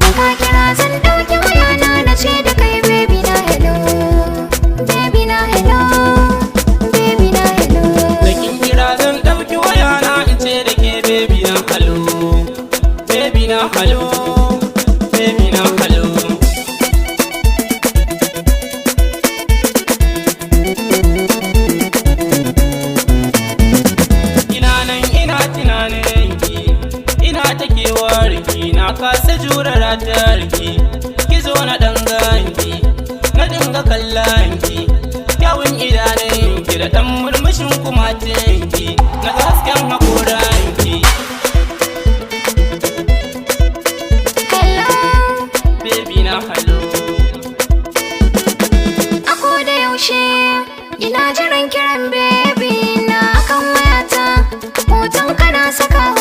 Da ka kira zan ɗauki wayana na ce da kai, "Baby na, hello. Baby na, hello. Baby na, hello." Da kin kira zan ɗauki wayana in ce da ke, "Baby na, hello. Baby na, hello. Baby na, hello." Ina nan ina tunanin ki, ina ta kewar ki, na kasa jure ratar ki. Ki zo na ɗan ganki, na dinga kallon ki. Kyawun idanun ki da ɗan murmushin kumatin ki, na ga hasken hakoran ki. Hello. Baby na, hello. A koda yaushe ina jiran kiran baby na akan wayata. Hoton kana sakawa.